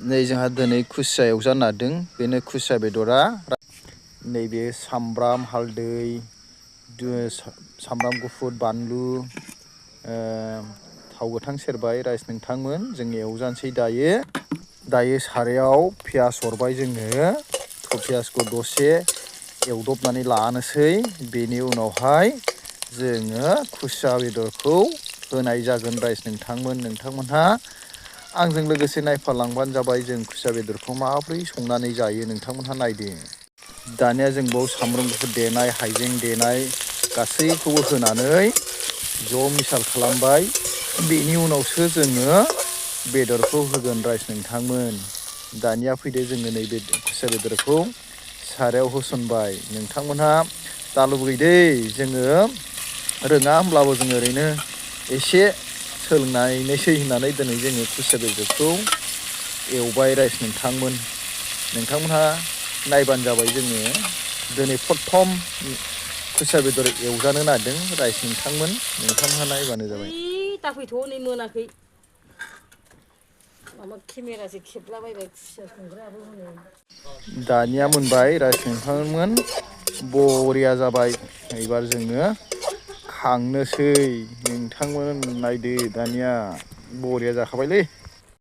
नै जोंहा दिनै खुसिया एवजानो नागिरदों बेनो खुसिया बेदरा नैबे सामब्राम हालदै सामब्राम गुफुर बानलु थाव गोथां सेरबाय राइस नोंथांमोन जों एवजानोसै दायो सारायाव पियास हरबाय जोङो पियासखौ दसे एवदबनानै लानोसै बेनि उनावहाय जोङो खुसिया बेदरखौ होनाय जागोन राइस नोंथांमोनहा आंजों लोगोसे नायफालांबानो जाबाय जों खुसिया बेदरखौ माबोरै संनानै जायो नोंथांमोनहा नायदो दानिया जों बाव सामब्राम गुफुर देनाय हाइजें देनाय गासैखौबो होनानै ज' मिसाल खालामबाय बेनि उनावसो जोङो बेदरखौ होगोन राइस नोंथांमोन दानिया फैदो जोङो नैबे खुसिया बेदरखौ सारायाव होसनबाय नोंथांमोनहा दालुगैदै जोङो रोङा होमब्लाबो जोङो ओरैनो एसे सोलोंनायनोसै होननानै दिनै जोङो खुसिया बेदरखौ एवबाय राइस नोंथांमोनहा नायबानो जाबाय जोङो दिनै प्रथम खुसिया बेदर एवजानो नागिरदों राइस नोंथांमोनहा नायबानो जाबाय दाफैथ' नै मोनाखै माबा केमेरासो खेबलाबायबाय खुसिया संग्रायाबो हनै दानिया मोनबाय राइस नोंथांमोन बरिया जाबाय एबार जोङो खांनोसै नोंथांमोन नायदो दानिया बरिया जाखाबायलै